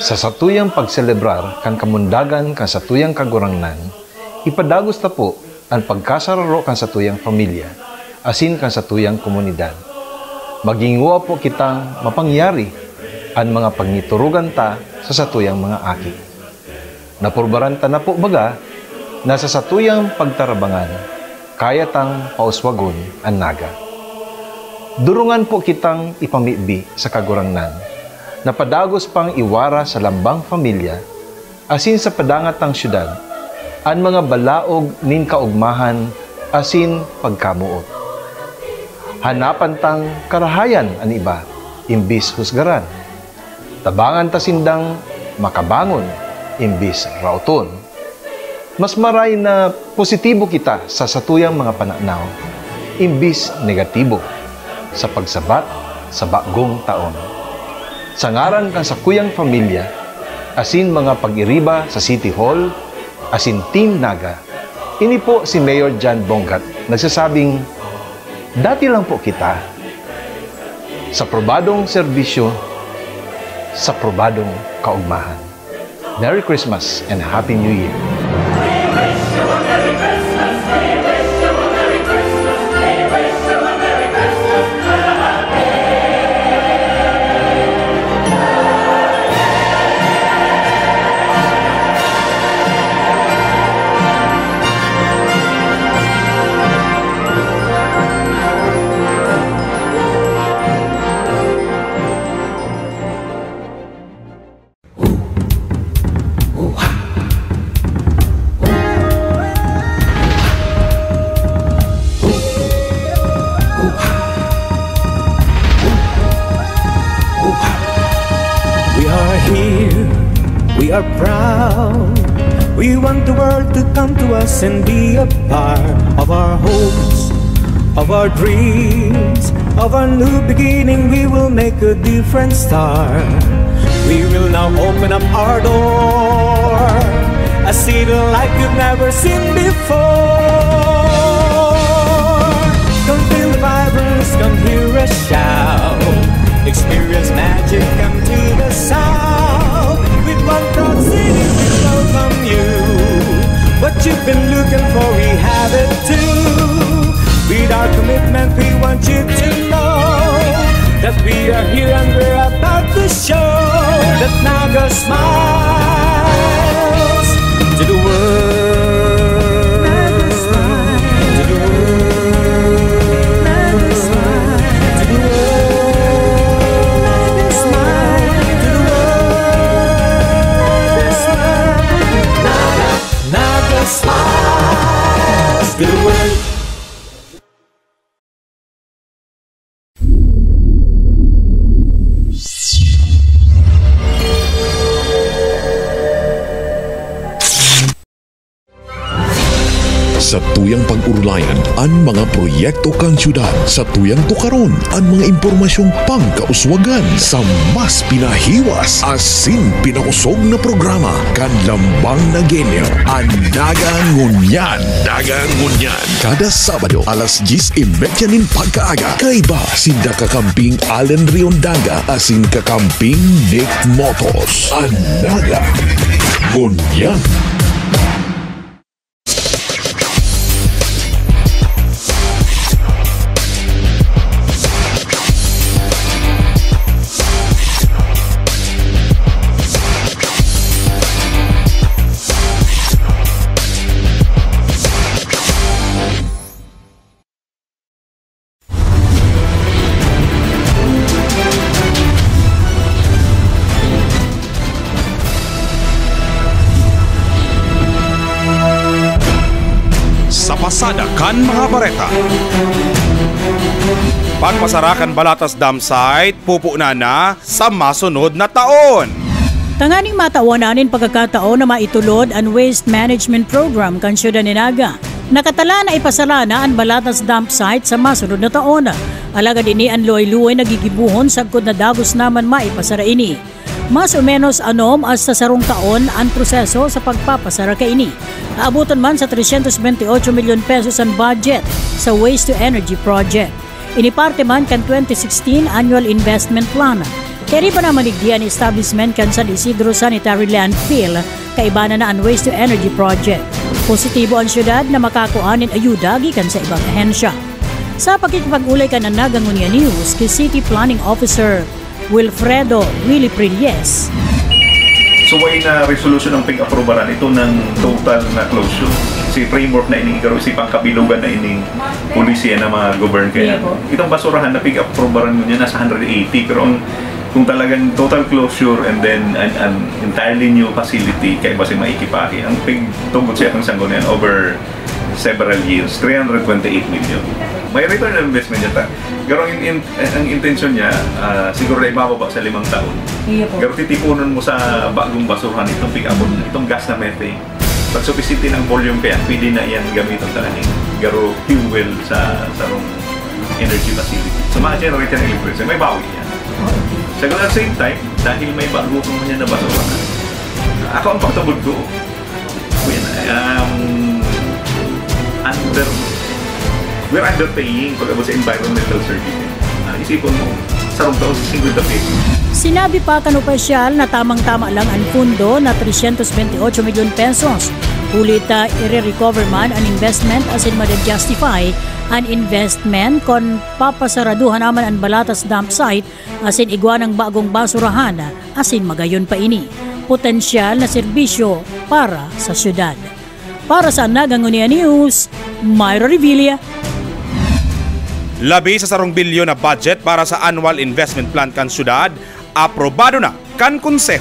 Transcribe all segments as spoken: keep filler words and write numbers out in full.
Sa satuyang pagselebrar kan kamundagan kan satuyang Kagurangnan, ipadagos ta po an pagkasararo kan satuyang pamilya asin kan satuyang komunidad. Magingwa po kitang mapangyari an mga pagngiturugan ta sa satuyang mga aki. Napurbaran ta na po baga na sa satuyang pagtarabangan, kaya tang pauswagon an naga. Durungan po kitang ipamibi sa Kagurangnan na padagos pang iwara sa lambang pamilya asin sa padangat tang syudad an mga balaog nin kaogmahan asin pagkamoot. Hanapan tang karahayan an iba, imbis husgaran. Tabangan ta sindang makabangon, imbis raoton. Mas maray na positibo kita sa satuyang mga pananaw, imbis negatibo, sa pagsabat sa bagong taon. Sa ngaran kan sakuyang pamilya, asin mga pag-iriba sa City Hall, asin Team Naga, ini po si Mayor John Bongat nagsasabing, "Dati lang po kita." Sa probadong serbisyo, sa probadong kaugmahan. Merry Christmas and Happy New Year! We are here, we are proud. We want the world to come to us and be a part of our hopes, of our dreams, of our new beginning. We will make a different start. We will now open up our door, a city like you've never seen before. Come feel the vibrance, come hear us shout. Experience magic, come to the south. With one proud city, we welcome you. What you've been looking for, we have it too. With our commitment, we want you to know that we are here and we're about to show that Naga smiles to the world. Naga smiles. To the world. Naga smiles. To the world. Naga smiles. To the world. Naga smiles. Naga smiles to the world. Satuyang pag-orolayan an mga proyekto kan syudad. Satuyang tukaron an mga impormasyong pangkauswagan sa mas pinahiwas asin pinakusog na programa kan Lambang na Genyo, an Daga Ngunyan. Daga Ngunyan. Kada Sabado, alas dyes y media nin pagkaaga, kaiba sinda kakamping Allen Riondaga asin kakamping Nick Motos. An Daga Ngunyan. Sa pasada kan mga bareta. Pagpasara kan Balatas Dam Site, pupunan na sa masunod na taon. Tanganing matawan na nin pagkakataon na maitulod an Waste Management Program kan Syudad nin Naga, nakatala na ipasara na an Balatas Dump Site sa masunod na taon. Alagad ini an luway-luway na gigibohon sagkod na dagos na man maipasara ini. Mas o menos anom hasta sarong taon an proseso sa pagpapasara kaini. Aaboton man sa tresyentos bente ocho milyon pesos an budget sa Waste to Energy Project. Ini parte man kan twenty sixteen Annual Investment Plan. Kairiba na maligdi an establishment kan San Isidro Sanitary Landfill, kaiba na na an waste to energy project. Positibo an syudad na makakua nin ayuda gikan sa ibang ahensya. Sa pakikipag-olay kan Naga Ngunyan News ki City Planning Officer Wilfredo Willy Prilles. So, way na resolution ang pig-aprobaran ito ng total na closure. Si framework na ining igaro, si pangkabilugan na ining polisiya na mga govern kaya. Itong basurahan na pig-aprobaran mo niya nasa one hundred eighty, pero ang, kung talagang total closure and then an, an entirely new facility, kaya ba si maikipahi, ang pigtugot siya ng sanggunian over several years, three hundred twenty-eight million. May return on investment yata. Pero in, in, ang intensyon niya, ah, siguro na ibababa sa limang taon. Iyo po. Pero titipunon mo sa bagong basurahan itong pick-up, itong gas na methane. Pag sufficient ang volume kaya, pwede na yan gamitin talaga. Pero fuel sa sarong energy facility. So, ma-generate yan ng electricity. May bawi yan. Sa at the same time, dahil may bago kang niya na basurahan, ako ang pagtubod ko, Well, um, under, we're underpaying pag-abot sa environmental services. Ah, isipon mo, sarong taon sa fifty pesos. Sinabi pa kan opisyal na tamang-tama lang an pundo na tresyentos bentiocho milyon pesos. Huli ta, ire-recover man an investment asin mada-justify an investment kon papasaraduhan naman an Balatas dump site asin igwa ng bagong basurahan asin magayon pa ini. Potensyal na serbisyo para sa syudad. Para sa Naga Ngunyan News, Myra Revilla. Labi sa sarong bilyon na budget para sa annual investment plan kan syudad, aprobado na kan Konseho.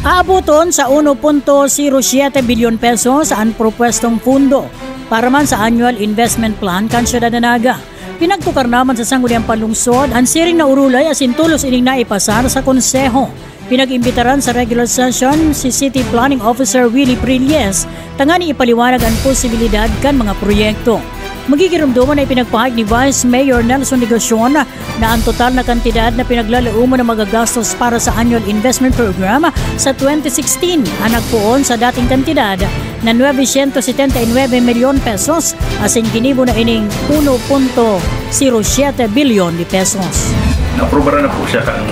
Aaboton sa uno punto zero siete bilyon pesos an propwestong pundo para man sa annual investment plan kan syudad na Naga. Pinagtukar naman sa Sangguniang Panlungsod an siring na urulay asin tolos ining naipasar sa Konseho. Pinag-imbitaran sa regular session si City Planning Officer Willie Prilles tanganing ipaliwanag an posibilidad kan mga proyekto. Magigiromdoman na ipinagpahayag ni Vice Mayor Nelson Legacion na an total na kantidad na pinaglalaomon na magagastos para sa annual investment program sa twenty sixteen an nagpoon sa dating kantidad na nuebe siyento setenta y nuebe milyon pesos asin ginibo na ining uno punto zero siete bilyon de pesos. Naaprobaran na po siya kan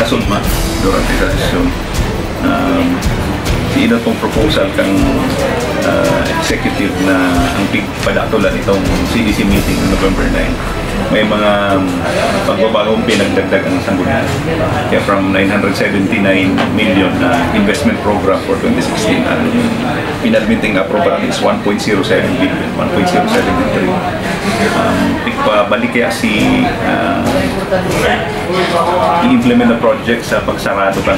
kasulma durante sa sesyon. Um, si inot pong proposal kan ah, executive na ang pig- padatolan itong C D C meeting noong November nine. May mga um, pagbabagong pinagdagdag ang sanggunian. Kaya from nine hundred seventy-nine million na investment program for twenty sixteen, ang pinadminting approval is one point zero seven billion, one point zero seven three. Um, ipabalik kaya si uh, i-implement na project sa pagsarado kan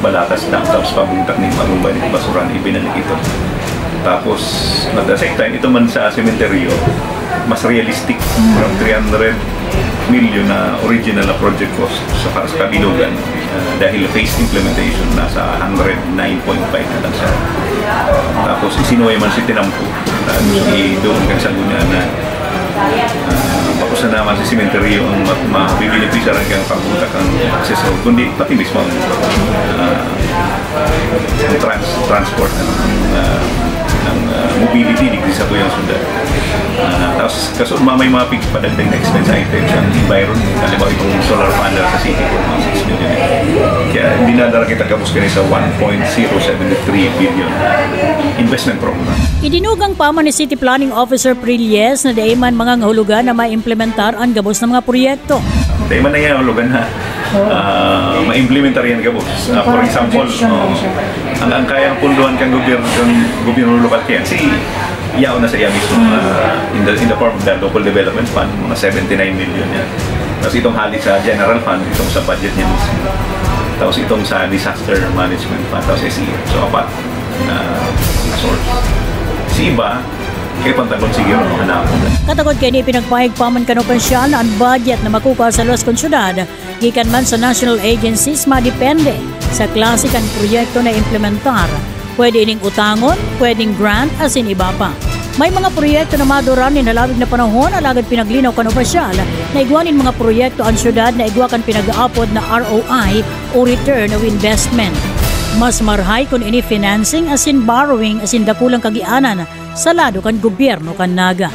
Balatas Dam, tapos pabuntak ni Magumbay ni Basuran, ibinalik ito. Tapos, at the same time, ito man sa sementeryo, mas realistic from three hundred million na original na project cost sa para sa kabilugan. Ah, dahil phased implementation, nasa one hundred nine point five na lang siya. Tapos, isinuway man si Tinampo, uh, gusto i-doon kan sa Luna na uh, bako sa naman sa sementeryo ang ma- mabibenepisyaran kang pagbutak ang access road, kundi pati mismo ang, uh, ang trans- transport ng, uh, ng uh, mobility digdi sa tuyang syudad. Uh, tapos kaso ma- may mga pig- padagdag na expense items ang environment, halimbawa itong solar panel sa city for mga six million. Kaya dinadara kita gabos kani sa one point zero seven three billion investment program. Idinugang pa man ni City Planning Officer Prilles na dai man mangangahulugan na maimplementar an gabos na mga proyekto. Dai man nangangahulugan ha. Ah, ma-implementar yan gabos. Ah, for example, oh, ang, ang kayang punduhan kang gobyerno, kang gobyerno lokal kaya, si yaon na sa iya mismo ah, in, the, in the form of the local development fund, mga seventy-nine million yan. Tapos itong hali sa general fund, itong sa budget niya mismo. Tapos itong sa disaster management fund, tapos S E F. So apat na source. Si iba, kaya pang taglong siguro ang hanapon. Katagod kaini, ipinagpahayag pa man kan opisyal na an budget na makukua sa luwas kan syudad gikan man sa national agencies madepende sa klase kan proyekto na implementar. Pwede ining utangon, pwedeng grant, asin iba pa. May mga proyekto na maduran nin halawig na panahon, alagad pinaglinaw kan opisyal na igwa nin mga proyekto an syudad na igwa kan pinag-aapod na R O I o return of investment. Mas marhay kun ini financing asin borrowing asin dakulang kagianan sa lado kan gobyerno kan Naga.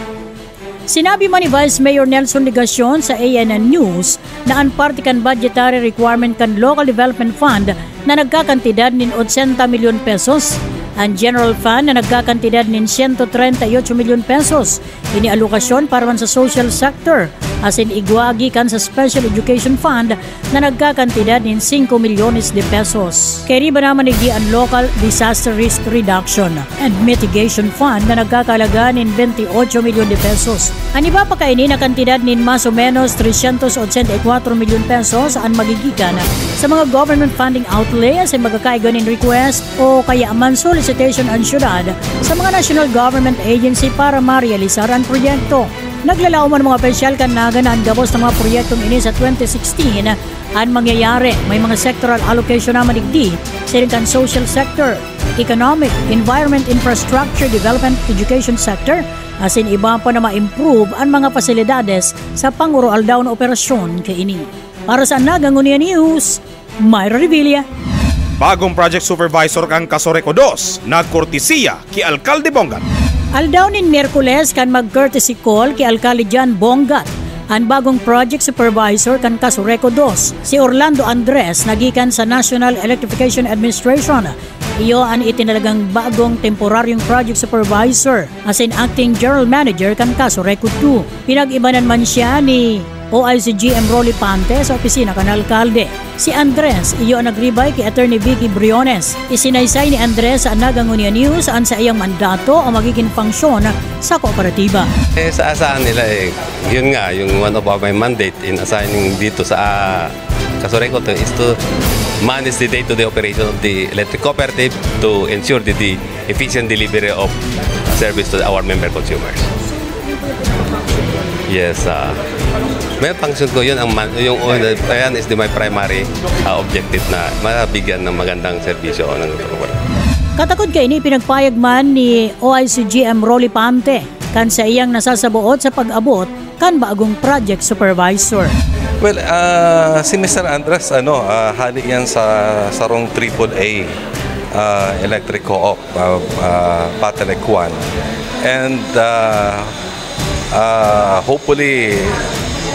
Sinabi man ni Vice Mayor Nelson Legacion sa A N N News na an parte kan budgetary requirement kan Local Development Fund na nagkakantidad nin ochenta milyon pesos, an General Fund na nagkakantidad nin siyento treinta y ocho milyon pesos, ini alokasyon para man sa social sector, asin igwa gikan sa Special Education Fund na nagkakantidad nin singko milyones de pesos. Kairiba naman digdi an Local Disaster Risk Reduction and Mitigation Fund na nagkakahalaga nin bentiocho milyon de pesos. An iba pa kaini na kantidad nin mas o menos trescientos ochenta y cuatro milyon pesos an magigikan sa mga government funding outlay asin magkakaigwa nin request o kaya man solicitation an syudad sa mga national government agency para marealisar an proyekto. Naglalaom an mga opisyal kan Naga na an gabos na mga proyektong ini sa twenty sixteen an mangyayari. May mga sectoral allocation naman digdi, siring kan social sector, economic, environment, infrastructure, development, education sector, asin iba pa na ma-improve an mga pasilidades sa pangoroaldaw na operasyon kaini. Para sa Naga Ngunyan News, Myra Revilla. Bagong project supervisor kan Casureco dos, nagkortesiya ki Alkalde Bongat. Aldaw nin Miyerkules kan mag-courtesy call ki Alkalde John Bongat an bagong project supervisor kan Casureco dos, si Orlando Andres na gikan sa National Electrification Administration. Iyo an itinalagang bagong temporaryong project supervisor asin acting general manager kan Casureco two. Pinag-ibanan man siya ni O I C G M Rolly Pante sa opisina kan alkalde. Si Andres, iyo an nagribay ki Attorney Vicky Briones. Isinaysay ni Andres sa Naga Ngunyan News an saiyang mandato o magiging funksyon sa kooperatiba. Eh, sa asahan nila eh, yun nga, yung one of our my mandate in assigning dito sa ah, Casureco to is to manage the day-to-day operation of the electric cooperative to ensure the, the efficient delivery of service to our member consumers. Yes, ah. May function ko yun, ang man, yung, yung ayan is the, my primary ah, objective na mabigyan ng magandang serbisyo ng Katakod kaini, pinagpayag man ni O I C G M Rolly Pante kan saiyang nasasaboot sa pag-abot kan bagong project supervisor. Well, ah, si Mister Andres, ano, ah, hali yan sa sarong triple A ah, electric co-op, ah, ah, Patelec one. And ah, ah, hopefully,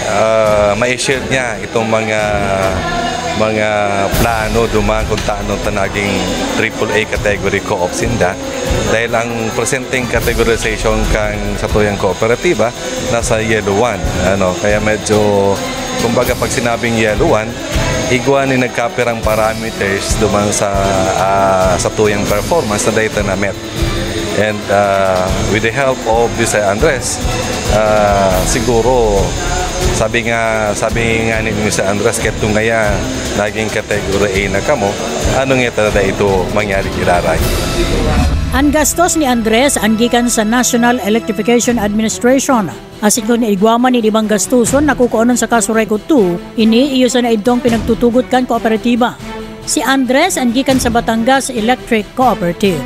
ah, ma-share niya itong mga mga plano duman kung taano ta naging triple A category co-op sinda. Dahil ang presenteng categorization kan satuyang kooperatiba nasa yellow one. Ano, kaya medyo, kumbaga, pag sinabing yellow one, igwa ni nagkapirang parameters duman sa ah, satuyang performance na data na met. And ah, with the help of Mister Andres, ah, siguro sabi nga sabi nga ni Mister Andres, "Kato ngaya naging category A na kamo, ano nga talaga ito mangyari giraray?" An gastos ni Andres an gikan sa National Electrification Administration. Asin kun igwa man nin ibang gastoson na kukuonon sa Casureco two, ini iyo sana idtong pinagtutugot kan kooperatiba. Si Andres an gikan sa Batangas Electric Cooperative.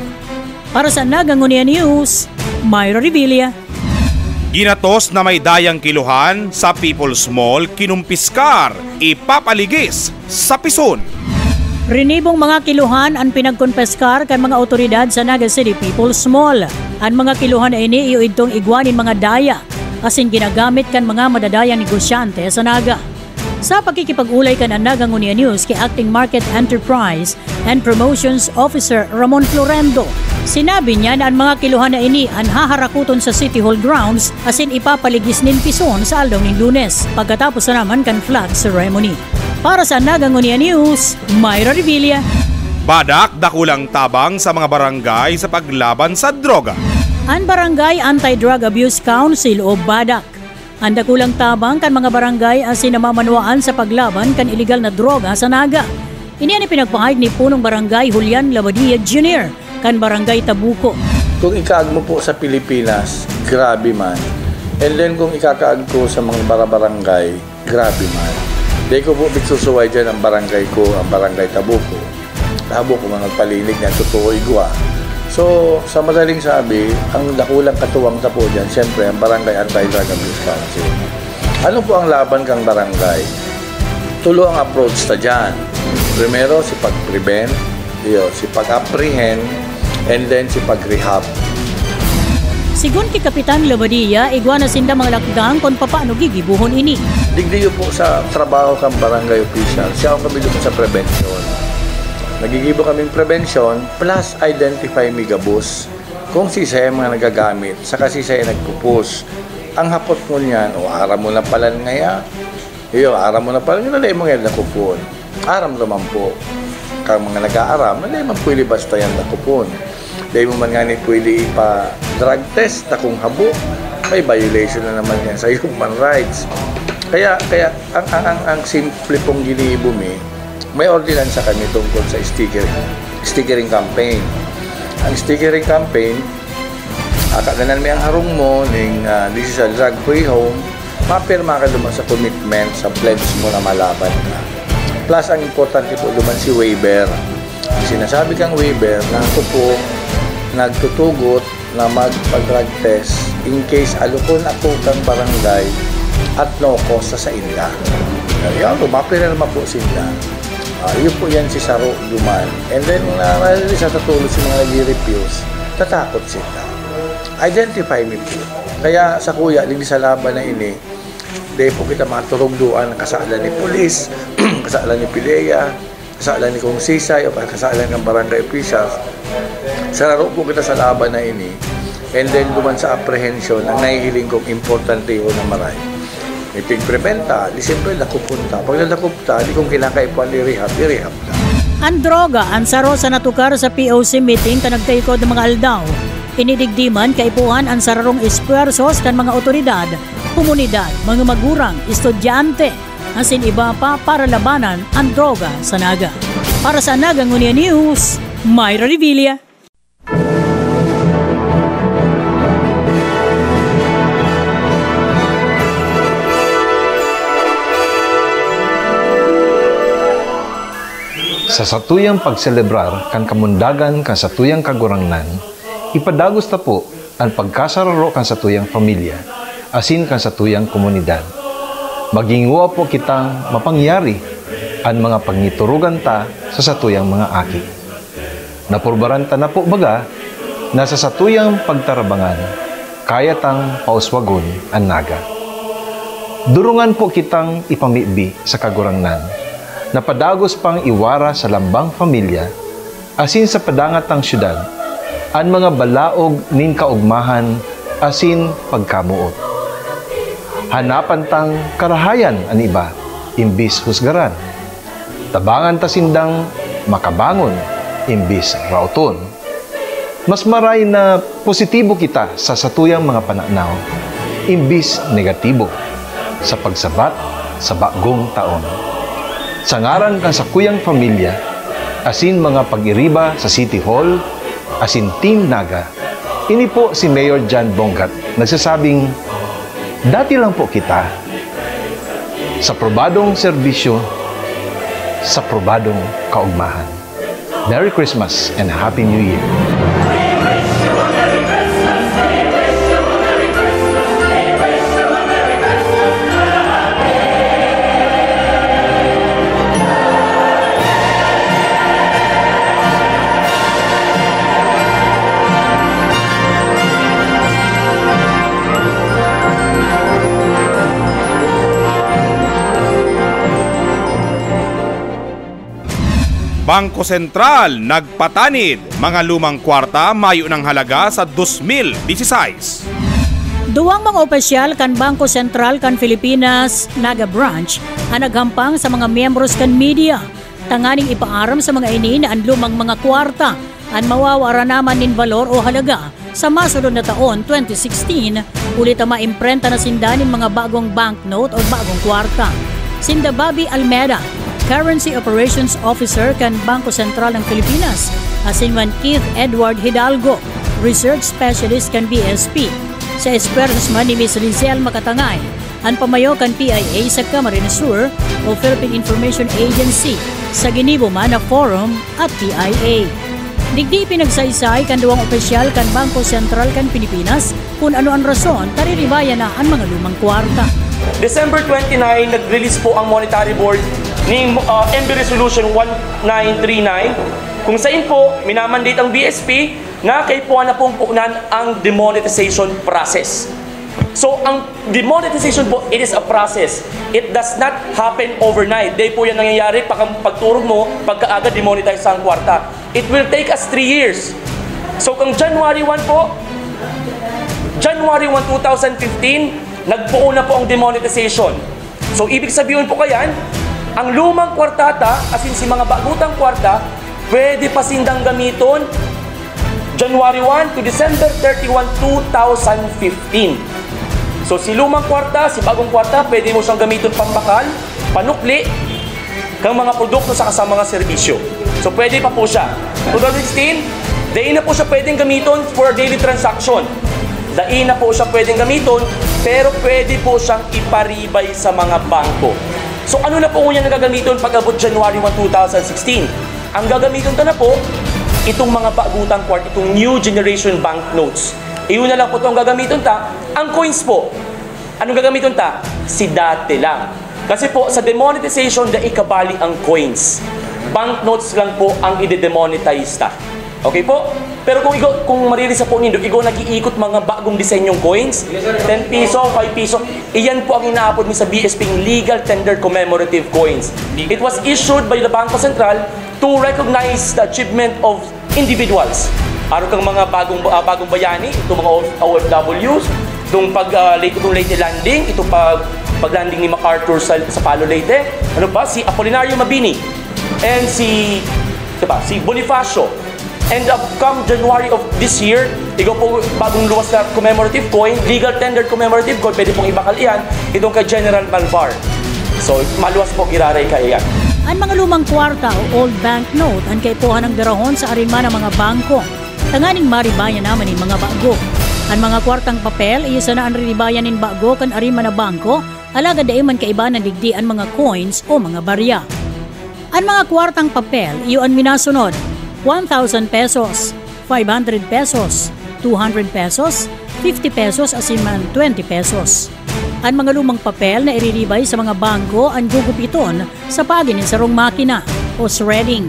Para sa Naga Ngunyan News, Myra Revilla. Ginatos na may dayang kiluhan sa People's Mall kinumpiskar, ipapaligis sa pison. Rinibong mga kiluhan an pinagkonpiskar kan mga awtoridad sa Naga City People's Mall. An mga kiluhan na ini iyo idtong igwa nin mga daya asin ginagamit kan mga madadayang negosyante sa Naga. Sa pakikipag-olay kan Naga Ngunyan News ki Acting Market Enterprise and Promotions Officer Ramon Florendo, sinabi niya na an mga kiluhan na ini an haharakoton sa City Hall grounds asin ipapaligis nin pison sa aldaw nin Lunes, pagkatapos na naman kan flag ceremony. Para sa Naga Ngunyan News, Myra Revilla. Badak, dakulang tabang sa mga barangay sa paglaban sa droga. An Barangay Anti-Drug Abuse Council o BADAC an dakulang tabang kan mga barangay asin namamanwaan sa paglaban kan iligal na droga sa Naga. Ini an ipinagpahayag ni Punong Barangay Julian Labadia Junior kan Barangay Tabuco. Kung ikaag mo po sa Pilipinas, grabe man. And then kung ikakaag ko sa mga barabarangay, grabe man. Di ko po pigsusuway dyan ang barangay ko, ang barangay Tabuco. Tabuco man magpalinig na totoo igwa. So, sa madaling sabi, ang dakulang katuwang ta po dyan, siyempre, ang Barangay Anti-Drug Abuse Council. Ano po ang laban kang barangay? Tulo ang approach ta dyan. Primero, si pag-prevent, iyo, si pag-apprehend, and then si pag-rehab. Sigon ki Kapitan Labadia, igwa na sinda mga lakdang kun papaano gigibohon ini. Digdi po sa trabaho kan barangay official, siya ang kami sa prevention. Nagigibo kaming prevention plus identify mi gabos kung sisay ang mga nagagamit, saka sisay ang nagpo-post. Ang hapot ngunyan, o aram mo na pala ngaya, iyo, aram mo na pala ngaya, dai mo ngayon nakupon. Aram naman po, kang mga nag-aaram, na dai man pwede basta yan nakupon. Dai mo man nga ni pwede ipa-drug test na kung habo. May violation na naman yan sa human rights. Kaya, kaya ang, ang, ang, ang simple pong ginibo mi, may ordinansa kami tungkol sa sticker, stickering campaign. Ang stickering campaign, ah, kaganan mi ang harong mo, ning, ah, "This is a drug-free home," mapirma ka duman sa commitment, sa pledge mo na malaban ka. Plus, ang importante po duman si waiver. Sinasabi kang waiver na ako po nagtutugot na magpa-drug test in case alukon ako kang barangay at no cost sa sainda. Yan, mapirma po sinda. Ah, iyo po yan si saro duman. And then, uh, sa tatulog sa mga nag-refuse, tatakot sila. Identify me po. Kaya sa kuya, digdi sa laban na ini, di po kita maturugduan ang kasalan ni pulis, kasalan ni pideya, kasalan ni kung sisay, o kasalan ng barangay officials. Sararo po kita sa laban na ini. And then, duman sa apprehension, ang nahihiling kong importante yun na maray. May pigpreventa, di siyempre, lakupunta. Pag nalakup ta, di kung kinakaipuan, i-rehab, i-rehab na. An droga, an saro sa natukar sa P O C meeting kan nagtalikod na mga aldaw. Ini digdi man, kaipuhan an sararong espuwersos kan mga otoridad, komunidad, mga magurang, estudyante, asin iba pa para labanan an droga sa Naga. Para sa Naga Ngunyan News, Myra Revilla. Sa satuyang pagselebrar kan kamundagan kan satuyang Kagurangnan, ipadagos ta po an pagkasararo kan satuyang pamilya asin kan satuyang komunidad. Magingwa po kitang mapangyari an mga pangiturugan ta sa satuyang mga aki. Napurbaran ta na po baga na sa satuyang pagtarabangan, kaya tang pauswagon an Naga. Durungan po kitang ipamibi sa Kagurangnan na padagos pang iwara sa lambang pamilya asin sa padangatang syudad an mga balaog nin kaogmahan asin pagkamoot. Hanapan tang karahayan an iba, imbis husgaran. Tabangan ta sindang makabangon imbis raoton. Mas maray na positibo kita sa satuyang mga pananaw, imbis negatibo, sa pagsabat sa bagong taon. Sa ngaran kan sakuyang pamilya asin mga pag-iriba sa City Hall asin Team Naga, ini po si Mayor John Bongat nagsasabing, "Dati lang po kita sa probadong serbisyo, sa probadong kaugmahan." Merry Christmas and Happy New Year! Bangko Sentral nagpatanid, mga lumang kwarta mayo nang halaga sa dos mil dieciséis. Duwang mga opisyal kan Bangko Sentral kan Filipinas, Naga Branch, an naghampang sa mga miyembros kan media, tanganing ipaaram sa mga ini na an lumang mga kwarta an mawawara naman nin balor o halaga sa masunod na taon, twenty sixteen, huli ta maimprenta na sinda nin mga bagong banknote o bagong kwarta. Sinda Bobby Almeda, Currency Operations Officer kan Bangko Sentral ng Pilipinas, asin man Keith Edward Hidalgo, Research Specialist kan B S P. Sa espuwersos man ni Miss Lizelle Makatangay, an pamayo kan P I A sa Camarines Sur o Philippine Information Agency, sa ginibo man na Forum at P I A. Digdi pinagsaysay kan duwang opisyal kan Bangko Sentral kan Pilipinas kun ano an rason kariribayan na an mga lumang kwarta. December twenty-nine, nag-release po ang Monetary Board ning, ah, M B Resolution one nine three nine, kung sain po minamandate ang B S P na kaipuhan na pong punan ang demonetization process. So, ang demonetization po, it is a process. It does not happen overnight. Di po yan nangyayari pag pagturog mo, pagkaaga demonetize ang kwarta. It will take us three years. So, kang January one po, January one, two thousand fifteen, nagpuon na po ang demonetization. So, ibig sabihin po kayan, ang lumang kwarta ta, as in si mga bagutang kwarta, pwede pa sindang gamiton January one to December thirty-one, two thousand fifteen. So, si lumang kwarta, si bagong kwarta, pwede mo siyang gamiton pambakal, panukli, kang mga produkto saka sa mga serbisyo. So, pwede pa po siya. Two thousand sixteen, dai na po siya pwedeng gamiton for daily transaction. Dai na po siya pwedeng gamiton, pero pwede po siyang iparibay sa mga bangko. So, ano na po ngunyan ang gagamiton pag-abot January one, two thousand sixteen? Ang gagamiton ta na po, itong mga bagutang kwarta, itong new generation banknotes. Iyon na lang po itong gagamiton ta. Ang coins po, anong gagamiton ta? Si dati lang. Kasi po, sa demonetization, dai kabali ang coins. Banknotes lang po ang ide-demonetize ta. Okay po? Pero kung igo, kung maririsa po nindo, igo nag-iikot mga bagong disenyong coins, ten piso, five piso, iyan po ang inaapod mi sa B S P ng Legal Tender Commemorative Coins. It was issued by the Bangko Sentral to recognize the achievement of individuals. Araw kang mga bagong, ah, bagong bayani, itong mga O F Ws, itong pag, ah, late, itong Leyte landing, itong pag, pag-landing ni MacArthur sa, sa Palo, Leyte. Ano pa? Si Apolinario Mabini and si, diba, si Bonifacio. And, uh, come January of this year, igo po bagong luwas na commemorative coin, legal tender commemorative coin, pwede pong ibakal iyan, itong kay General Malvar. So, maluwas po giraray kaiyan. An mga lumang kwarta o old banknote an kaipuhan nang darahon sa ariman na mga bangko, tanganing maribayan naman nin mga bago. An mga kwartang papel, iyo sana an riribayan nin bago kan ariman na bangko, alagad dai man kaiba na digdi an mga coins o mga barya. An mga kwartang papel, iyo an minasunod: one thousand pesos, five hundred pesos, two hundred pesos, fifty pesos asin man twenty pesos. An mga lumang papel na iriribay sa mga bangko an gugupiton sa paagi nin sarong makina o shredding.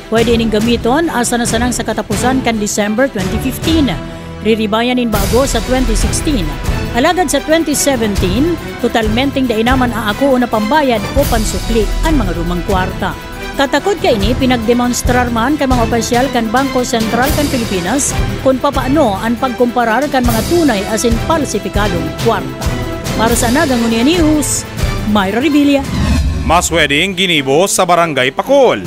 Pwede ining gamiton asta na sanang sa kataposan kan December twenty fifteen. Riribayan nin bago sa twenty sixteen. Alagad sa twenty seventeen, totalmenteng dai naman aakoon na pambayad o pansukli an mga lumang kwarta. Katakod kaini, pinagdemonstrar man kan mga opisyal kan Bangko Sentral kan Pilipinas kun papano an pagkomparar kan mga tunay asin palsipikadong kwarta. Para sa Naga Ngunyan News, Myra Revilla. Mass wedding ginibo sa Barangay Pakol.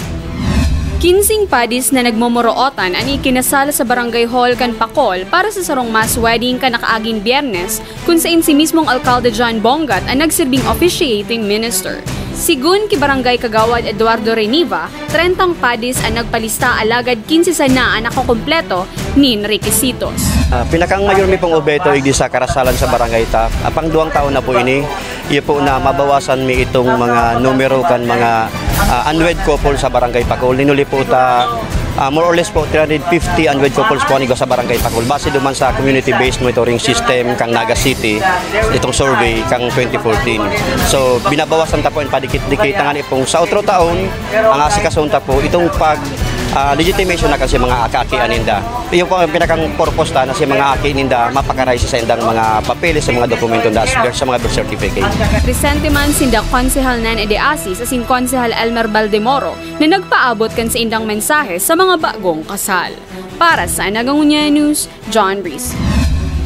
Kinseng padis na nagmomorootan an ikinasal sa Barangay Hall kan Pakol para sa sarong mass wedding kan nakaaging Biyernes, kun sain si mismong Alkalde John Bongat an nagsirbing officiating minister. Sigun ki Barangay Kagawad Eduardo Reniva, trentang padis an nagpalista alagad kinse sana an nakakompleto nin rekisitos. Ah, pinakang mayor mi pong obetoy di sa karasalan sa barangay ta, apang duwang taon na po ini. Iyo po na mabawasan mi itong mga numero kan mga, ah, unwed couple sa Barangay Pakol. Ninuli po ta, ah, more or less po, three hundred fifty unwed couples po ang igwa sa Barangay Pakol. Base duman sa community-based monitoring system kang Naga City, itong survey kang twenty fourteen. So, binabawasan ta po ang padikit-dikit. Tangani pong sa otro taon, ang asikason ta po, itong pag, ah, legitimation na kasi mga aki-aki aninda. Iyo po ang pinakang purpose ta na si mga aki ninda mapakaray sa indang mga papeles, sa mga dokumento na sa birth, sa mga birth certificate. Presente man sinda Konsehal Nene de Asis asin Konsehal Elmer Baldemoro na nagpaabot kan saindang mensahe sa mga bagong kasal. Para sa Naga Ngunyan News, John Breeze.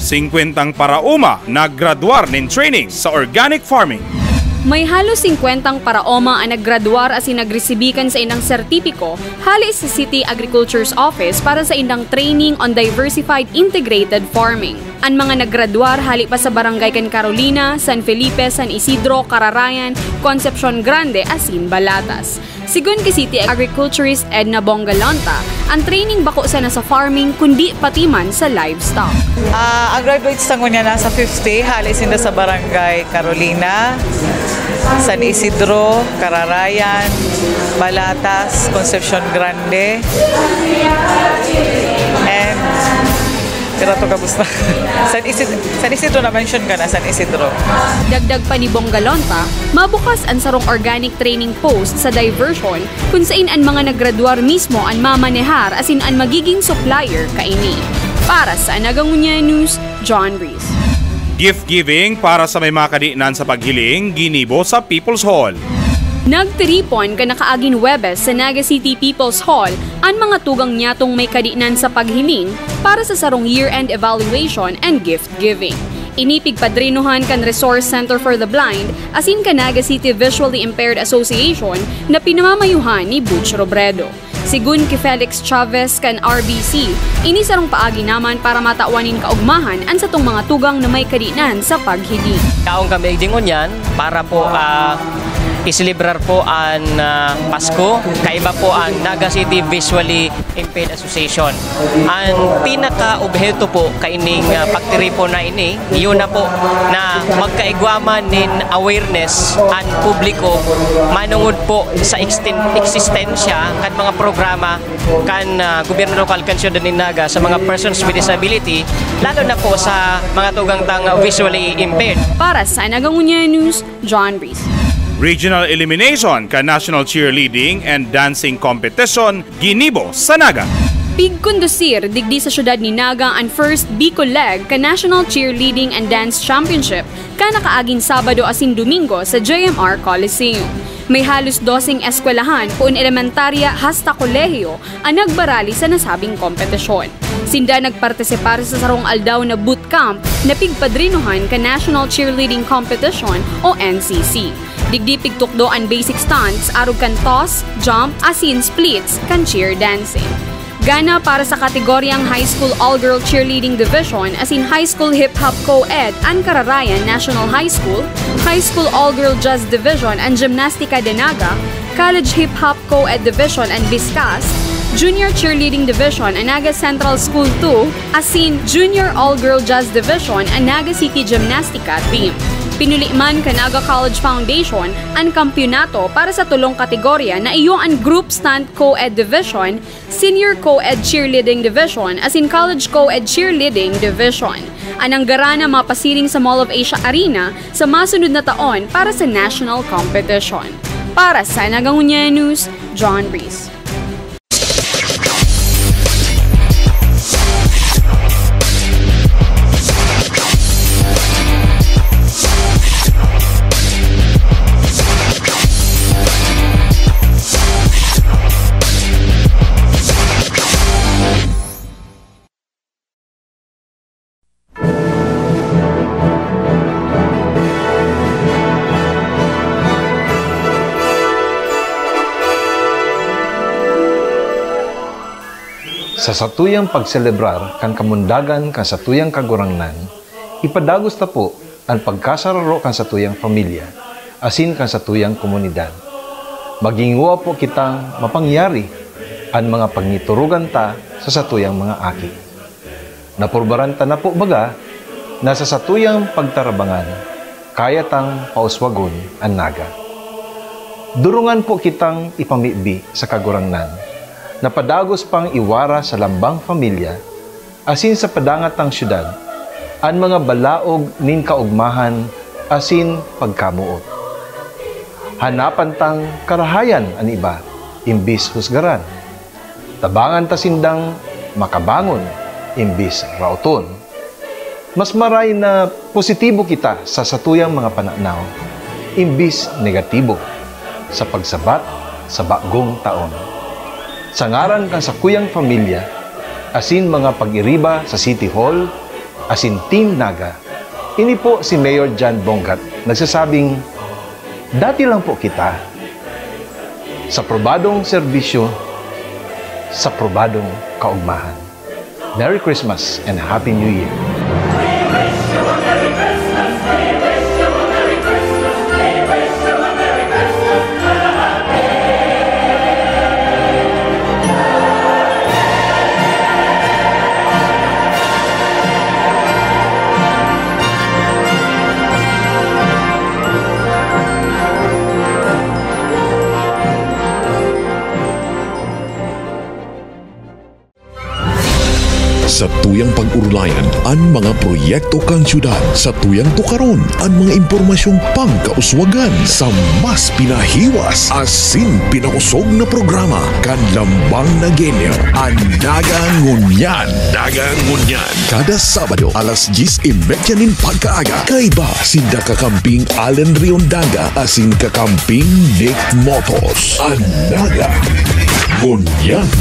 Singkwentang paraoma naggraduar nin training sa organic farming. May halos singkwentang paraoma an naggradwar asin nagresibi kan saindang sertipiko hale sa City Agriculture's Office para sa indang training on diversified integrated farming. An mga naggradwar hale pa sa barangay kan Carolina, San Felipe, San Isidro, Cararayan, Concepcion Grande asin Balatas. Sigun ki City Agriculturist Edna Bongalonta, ang training bako sana sa farming kundi pati man sa livestock. Ah, ang graduates ta ngunyan nasa fifty, hale sinda sa Barangay Carolina, San Isidro, Cararayan, Balatas, Concepcion Grande, and Rato gabos na. San Isidro, San Isidro na-mention ka na, San Isidro. Dagdag pa ni Bong Galonta, mabukas an sarong organic training post sa Diversion, kun sain an mga naggraduar mismo an mamanehar asin an magiging supplier kaini. Para sa Nagangunya News, John Reese. Gift giving para sa may mga kadinan sa paghiling, ginibo sa People's Hall. Nagtiripon kan nakaaging Huwebes sa Naga City People's Hall an mga tugang niyatong may kadinan sa paghiling para sa sarong year-end evaluation and gift giving. Ini pigpadrinohan kan Resource Center for the Blind asin kan Naga City Visually Impaired Association na pinamamayuhan ni Butch Robredo. Sigun ki Felix Chavez kan R B C, ini sarong paagi naman para matawan nin kaogmahan an satong mga tugang na may kadinan sa paghiling. Yaon kami igdingon yan para po, ah, iselebrar po an, ah, Pasko. Kaiba po an Naga City Visually Impaired Association. An pinaka-obheto po kaining, ah, pagtiripon na ini, iyo na po na magkaigwa man nin awareness an publiko manungod po sa exten-, eksistensya kan mga programa kan, ah, gobyerno lokal kan siyudad nin Naga sa mga persons with disability, lalo na po sa mga tugang tang visually impaired. Para sa Nagangunya News, John Reese. Regional elimination kan National Cheerleading and Dancing Competition ginibo sa Naga. Pigkondusir digdi sa siyudad nin Naga an first Bicol leg kan National Cheerleading and Dance Championship kan nakaaging Sabado asin Domingo sa J M R Coliseum. May halos doseng eskwelahan, poon elementarya hasta kolehiyo, an nagbarali sa nasabing kompetisyon. Sinda nagpartisipar sa sarong aldaw na bootcamp na pigpadrinohan kan National Cheerleading Competition o N C C. Digdi pigtukdo an basic stunts arog kan toss, jump, asin splits kan cheer dancing. Gana para sa kategoryang High School All-Girl Cheerleading Division asin High School Hip Hop Co-ed an Kararayan National High School, High School All-Girl Jazz Division an Gimnastica de Naga, College Hip Hop Co-ed Division an BISCAS, Junior Cheerleading Division an Naga Central School two, asin Junior All-Girl Jazz Division an Naga City Gimnastica Team. Pinuli man kan Naga College Foundation an kampyonato para sa tolong kategorya na iyo an Group Stunt Co-ed Division, Senior Co-ed Cheerleading Division asin College Co-ed Cheerleading Division. An nanggaran na mapasiring sa Mall of Asia Arena sa masunod na taon para sa national competition. Para sa Nagangunya News, John Reese. Sa satuyang pagselebrar kan kamundagan kan satuyang Kagurangnan, ipadagos ta po an pagkasararo kan satuyang pamilya asin kan satuyang komunidad. Magingwa po kitang mapangyari an mga pangiturugan ta sa satuyang mga aki. Napurbaran ta na po baga na sa satuyang pagtarabangan, kaya tang pauswagon an naga. Durungan po kitang ipamibi sa Kagurangnan na padagos pang iwara sa lambang pamilya asin sa padangatang syudad an mga balaog nin kaogmahan asin pagkamoot. Hanapan tang karahayan an iba, imbis husgaran. Tabangan ta sindang makabangon imbis raoton. Mas maray na positibo kita sa satuyang mga pananaw, imbis negatibo, sa pagsabat sa bagong taon. Sa ngaran kan sakuyang pamilya, asin mga pag-iriba sa City Hall, asin Team Naga, ini po si Mayor John Bongat nagsasabing, dati lang po kita sa probadong serbisyo, sa probadong kaugmahan. Merry Christmas and Happy New Year! Sa tuyang pag-orulayan an mga proyekto kan syudad. Sa tuyang tukaron an mga impormasyong pangkauswagan. Sa mas pinahiwas asin pinakosog na programa kan Lambang na Genyo, an Daga Ngunyan. Daga Ngunyan. Kada Sabado, alas diyes y media nin pagkaaga. Kaiba sinda kakamping Allen Riondaga asin kakamping Nick Motos. An Daga Ngunyan.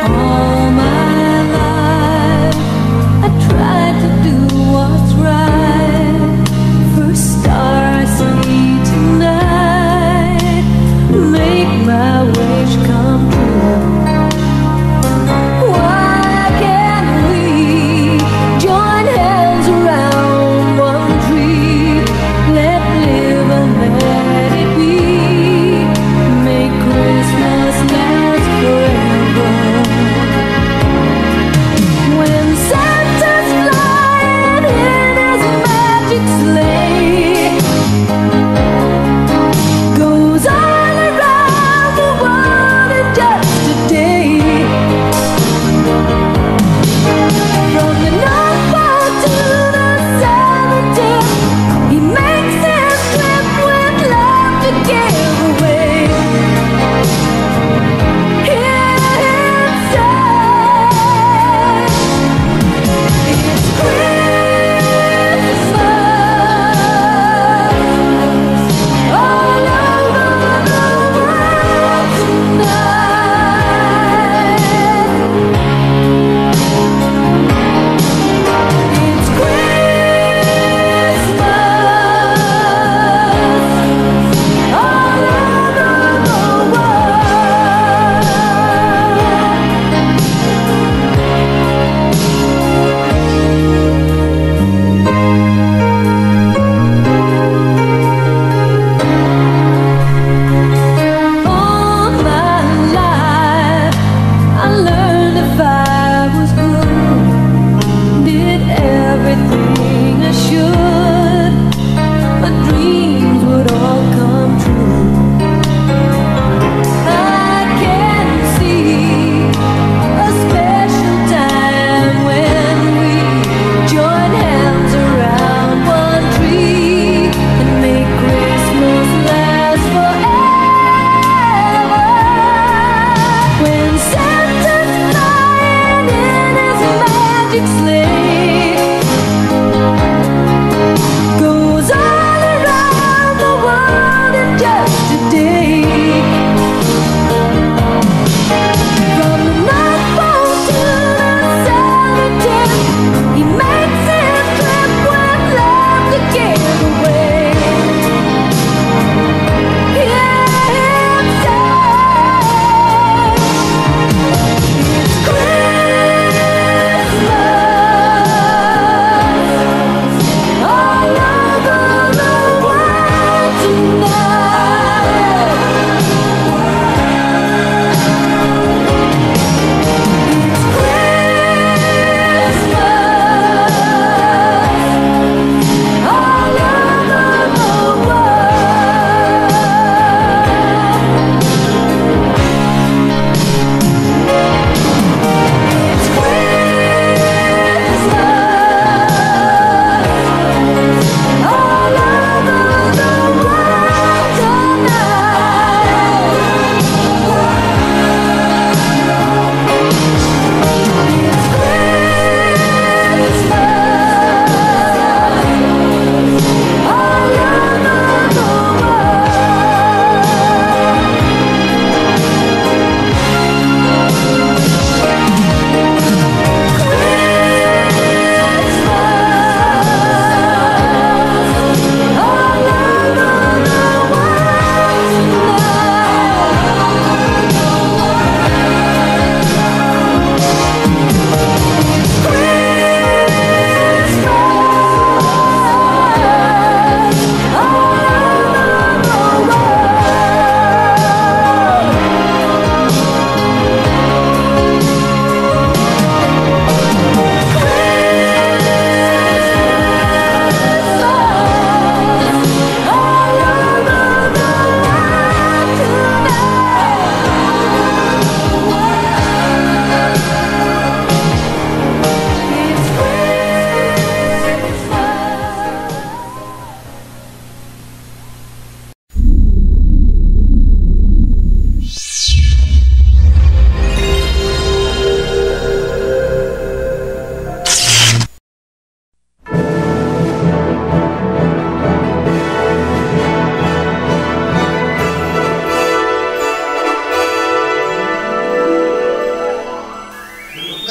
All my life, I tried to do what's right. First star I see tonight, make my wish come true. Why can't we join hands around one tree? Let live and let it be. Make Christmas last forever. When Santa's flying in his magic sleigh, goes all around the world and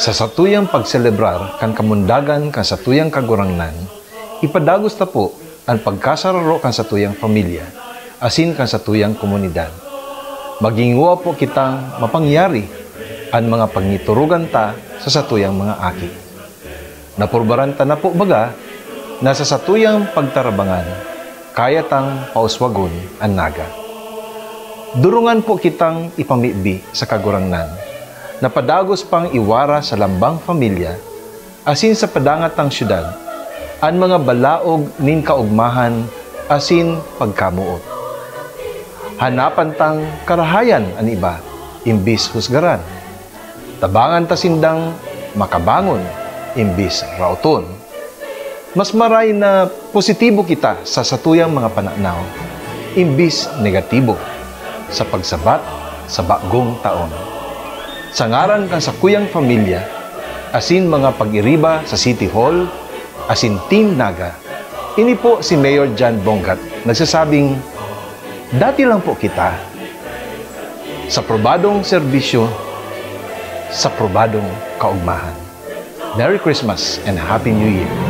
Sa satuyang pagselebrar kan kamundagan kan satuyang Kagurangnan, ipadagos ta po an pagkasararo kan satuyang pamilya asin kan satuyang komunidad. Magingwa po kitang mapangyari an mga pangiturugan ta sa satuyang mga aki. Napurbaran ta na po baga na sa satuyang pagtarabangan, kaya tang pauswagon an naga. Durungan po kitang ipamibi sa Kagurangnan na padagos pang iwara sa lambang pamilya asin sa padangat tang syudad an mga balaog nin kaogmahan asin pagkamoot. Hanapan tang karahayan an iba imbis husgaran. Tabangan ta sindang makabangon imbis raoton. Mas maray na positibo kita sa satuyang mga pananaw, imbis negatibo, sa pagsabat sa bagong taon. Sa ngaran kan sakuyang pamilya, asin mga pag-iriba sa City Hall, asin Team Naga, ini po si Mayor John Bongat nagsasabing, "Dati lang po kita sa probadong serbisyo, sa probadong kaugmahan." Merry Christmas and Happy New Year!